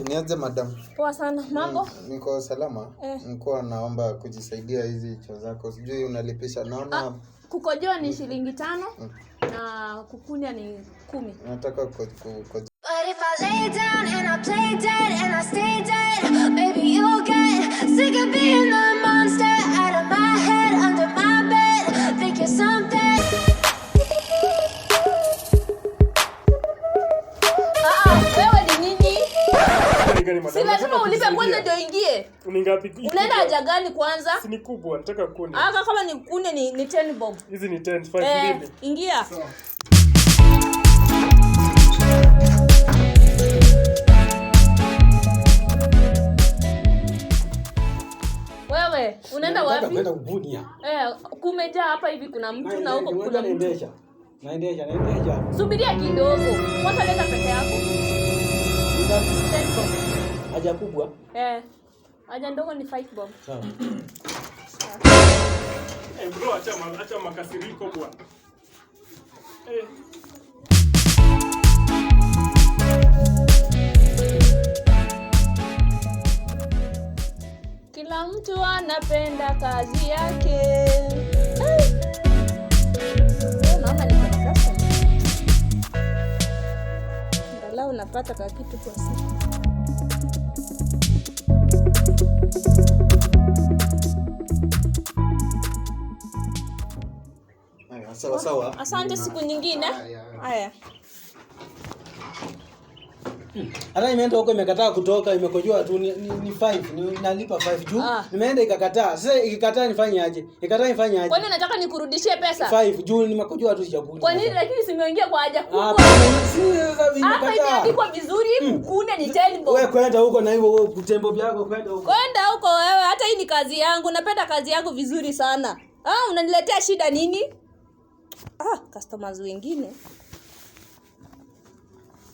Niaje madam? Poa sana. Mambo? Niko salama. Eh. Nilikuwa naomba kujisaidia hizi choo zako. Sijui unalipisha. Naona Kukojoa ni shilingi 5 na kukunya ni 10. Nataka But if I lay down and I play dead and I stay dead, maybe you'll get sick of being the monster out of my head, under my bed. Think you're something. Ah, wewe ni nini? Ni gani madam? Si lazima Nataka ulipe kwanza kujisaidia. ndio ingie. Ni ngapi? Unaenda haja gani kwanza? Si ni kubwa, nataka kuni. Aka kama ni kune ni 10 bob. Hizi ni 10, 5 Eh, mbili. ingia. Sawa. Wewe unaenda Nataka wapi? kwenda kubunia. Eh, kumejaa hapa hivi kuna mtu na huko kuna mtu. Naendesha. Naendesha, naendesha. Subiria kidogo. Kwanza leta pesa yako. 10 bob. Haja kubwa. Eh. Haja ndogo ni 5 bob. Sawa. Eh, bro, acha makasiriko bwana. Eh. Kila mtu anapenda kazi yake. Eh. Leo naona niko na customer. Angalau napata ka kitu kwa siku. Haya, sawa sawa. Asante, siku nyingine. Haya. Haya. Hata nimeenda huko imekataa kutoka, imekojoa tu ni 5, ni nalipa 5 juu. Ah. Nimeenda ikakataa. Sasa ikikataa nifanye aje? Ikikataa nifanye aje? Kwani unataka nikurudishie pesa? 5 juu nimekojoa tu sijakula. Kwa nini lakini simeingia kwa haja kubwa? Hapana, si sasa Hapa imekataa. imeandikwa vizuri kukune ni 10 bob. Wewe kwenda huko na hivyo wewe kutembo vyako kwenda huko. Kwenda huko wewe, hata hii ni kazi yangu, napenda kazi yangu vizuri sana. Ah, unaniletea shida nini? Ah, customers wengine.